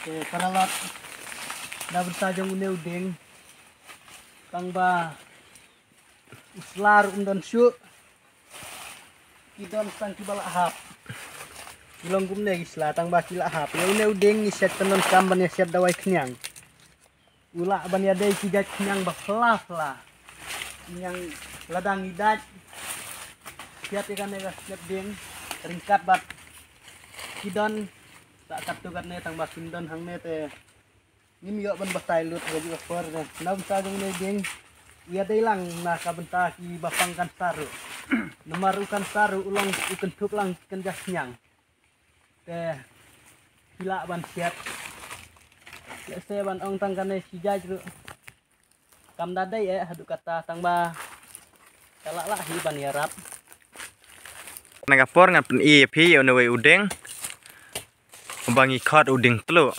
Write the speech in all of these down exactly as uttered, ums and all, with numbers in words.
Te paralok, na bynta jong une u dieng, tang ba u sla ruh um don shuh. Ki don tang kiba la hap. Ki long kumne ki sla tang ba ki la hap. Ïa une u dieng ngi siat pyndonkam ban ïa siat dawai khñiang. U lah ban ïadei ki jait khñiang ba phla phla. Khñiang lada ngi dait siat ïa kane ka snep dieng ryngkat bad ki don. Sa katto katne tang ba kim don hangne te ngim ïoh ban batai lut ha kajuh ka por. Na bynta jong une u dieng u ïadei lang na ka bynta kiba pang kansar ruh. Namar u kansar ruh u long u kynthup lang ki kynja khñiang. Te phi lah ban siat. Lehse ban ong tang kane shi jait ruh kam da dei eh haduh katta tang ba ka lah lah hi ban ïarap. Na ka por ngan pyni ïa phi ïa une uwei u dieng. Ba ngi khot u dieng tluh.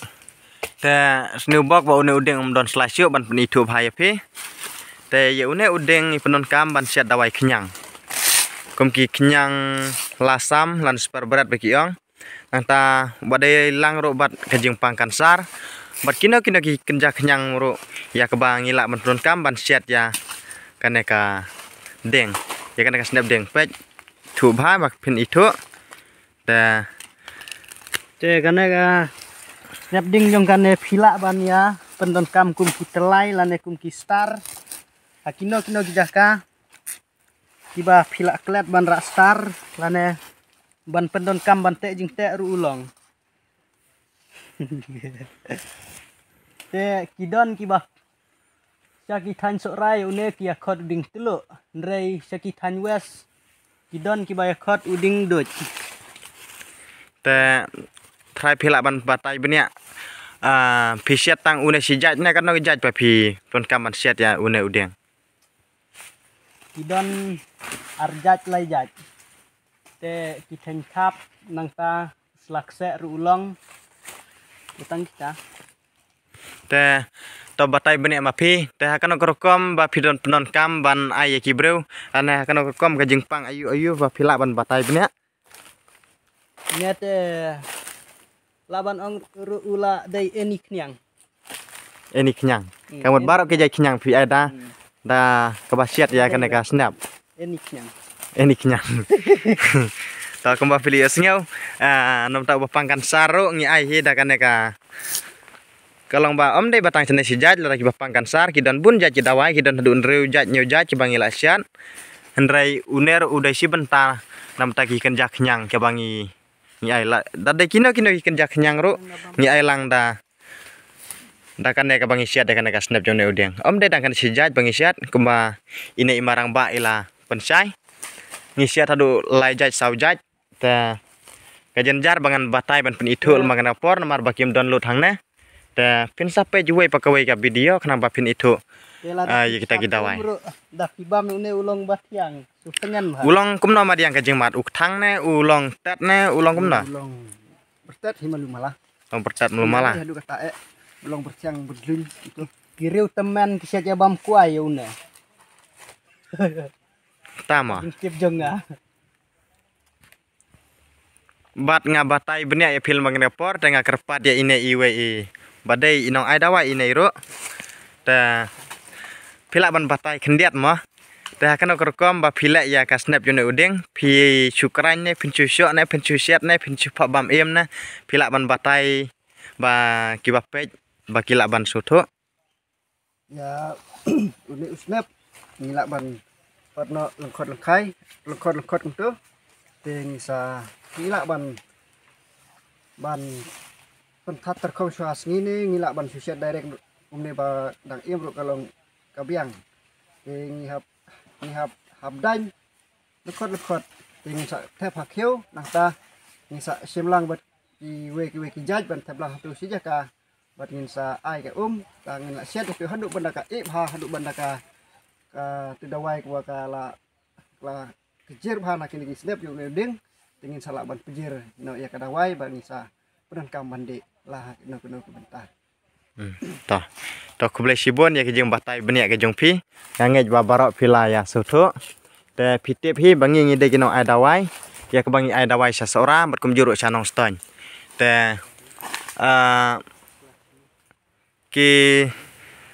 Te sniewbok ba une u dieng um don sla shuh ban pynithuh bha ïa phi. Te ïa une u dieng ngi pyndonkam ban siat dawai khñiang. Kum ki khñiang lasam lane super bret ba ki ong. Nangta ba dei lang ruh bad ka jingpang kansar. Bad kino kino ki kynja khñiang ruh ïa kaba ngi lah ban pyndonkam ban siat ïa kane ka dieng. Ïa kane ka snep dieng peit. Thuh bha ba phin ithuh. Te. Te kane ka snep dieng jong kane phi lah ban ïa pyndonkam kum ki tylai lane kum ki star. Ha kino kino ki jaka kiba phi lah klet ban rah star lane ban pyndonkam ban teh jingteh ruh u long. Te ki don kiba sha ki thaiñ Sohrai une ki ïa khot u dieng tluh. Hynrei sha ki thaiñ West ki don kiba ïa khot u dieng duid. Te trai phi lah ban batai bniah. Ah, phi siat tang une shi jait ne kano ki jait ba phi pyndonkam ban siat ïa une u dieng. Ki don ar jait lai jait. Te ki theng thap nangta slak seh ruh u long. Te tang kita. Te to batai bniah ma phi. Te ha kano ka rukom ba phi don pyndonkam ban ai ïa ki briew. Ane ha kano ka rukom ka jingpang ayu ayu ba phi lah ban batai bniah. Ngat eh lah ban ong ruh u la dei eni khñiang. Eni khñiang. Hmm, ka mut eni baroh ki khñiang. Jait khñiang phi ai da. Hmm. Da kaba siat ïa kane ka snep. Eni khñiang. Eni khñiang. To kumba phi la ïohsngew. Ah, namta uba pang kansar ruh ngi ai hi da kane ka Ka long ba ym dei ba tang shane shi jait, lada kiba pang kansar ki don bun jait ki dawai, ki don haduh hynriew jait hynñiew jait kiba ngi la siat. Hynrei une ruh u dei shi bynta namar ki kynja khñiang kiba ngi, ngi ai la. Da dei kino kino ki kynja khñiang ruh ngi ai lang da, da kane kaba ngi siat, da kane ka snep jong une u dieng. Ym dei tang kane shi jait ba ngi siat, kumba ine i marang ba i la pynshai. Ngi siat haduh lai jait saw jait. Te ka jynjar ba ngan batai ban pynithuh, hmm, lem kane ka por namar ba kim don lut hangne. Te phin sa peit uwei pa kawei ka video khnang ba phin ithuh. Te lada, ah, ïa kita ki dawai. Ruh, da phi bam une u long ba thiang. Su tyngen ba. U long kumno madiang ka jingmut, u kthang ne, u long tet ne, u long kumno? U long pyrtet hi malu mala. Long pyrtet malu mala. Haduh kata eh. U long pyrthiang pyrlun itu. Ki riew tymmen ki siat ïa bam kwai ïa une. Tama. Jingtip jong nga. Bad nga batai bniah ïa phi lem kane ka por, te nga kyrpad ïa ine iwei i ba dei i nong ai dawai ine ruh. Te phi lah ban batai khyndiat mo. Te ha kano ka rukom ba phi leh ïa ka snep jong une u dieng, phi shu khraiñ ne, phin shu shoh ne, phin shu siat ne, phin shu phah bam im ne, phi lah ban batai ba kiba peit ba ki lah ban sngewthuh. Ïa une u snep ngi lah ban pat noh lyngkhot lyngkhai, lyngkhot lyngkhot kumto. Te ngi sa, ngi lah ban, ban pynthad tyrkhong shuwa sngi ne ngi lah ban shu siat direct kumne ba dang im ruh ka long ka biang. Te ngi hap, ngi hap, hap daiñ lyngkhot lyngkhot. Te ngin sa thep ha khiew, nangta ngin sa shim lang bad kiwei kiwei ki jait ban thep lang hato shi jaka. Bad ngin sa ai ka um, te ngin la siat ïa phi haduh ban da ka ïeh bha, haduh ban da ka, ka tu dawai kaba ka la, la kjir bha na kine ki snep jong une u dieng. Te ngin sa lah ban pynjur noh ïa ka dawai bad ngin sa pyndonkam ban dih la ha kino kino ki bynta. Hmm. To. To khublei shibun ïa ka jingbatai bniah ka jong phi. Nga ngeit ba baroh phi la ïa sngewthuh. Te phi tip hi ba ngi ngi dei ki nong ai dawai. Ïa kaba ngi ai dawai sha Sohra bad kumjuh ruh sha Nongstoiñ. Te, ah, Ki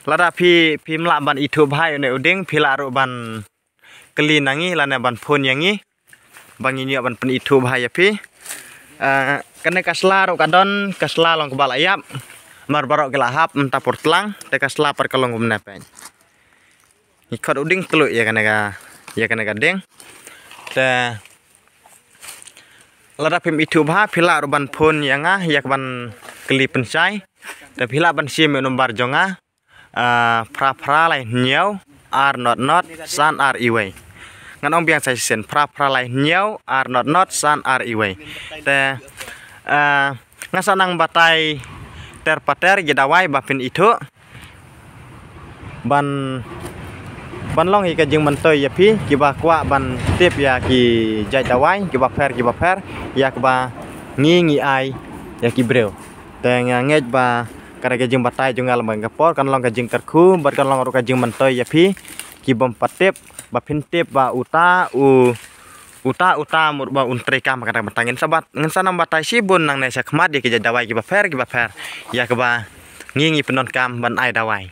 lada phi, phim lah ban ithuh bha ïa une u dieng, phi lah ruh ban kylli na ngi lane ban phone ïa ngi ba ngin ïoh ban pynithuh bha ïa phi. Eh, kane ka sla ruh ka don, ka sla long kaba la ïap. Mar baroh ki la hap mynta por tlang, te ka sla pat ka long kumne peit. Ngi khot u dieng tluh ïa kane ka, ïa kane ka dieng. Te lada phim ithuh bha, phi lah ruh ban phone ïa nga, ïa ka ban kylli pynshai. Te phi lah ban shim ïa u number jong nga. Ah, phra phra lai hynñiew, ar not not, san ar iwei. Ngan ong biang sa shisien, phra phra lai hynñiew, ar not not, san ar iwei. Te, ah, nga sa nang batai ter pater ïa dawai ba phin ithuh. Ban, ban long ïa ka jingmyntoi ïa phi, kiba kwah ban tip ïa ki jait dawai, kiba pher, kiba pher, ïa kaba ngi ngi ai ïa ki briew. Te nga ngeit ba ka dei ka jingbatai jong nga lem bad ka por, kan long ka jingkyrkhu, bad kan long ruh ka jingmyntoi ïa phi, ki bym pat tip, ba phin tip ba uta, u, uta, uta, mut ba un trei kam ha kata ka bynta. Ngin sa bat, ngin sa nang batai shibun nangne shakhmat ïa ki jait dawai kiba pher, kiba pher, ïa kaba ngi ngi pyndonkam ban ai dawai.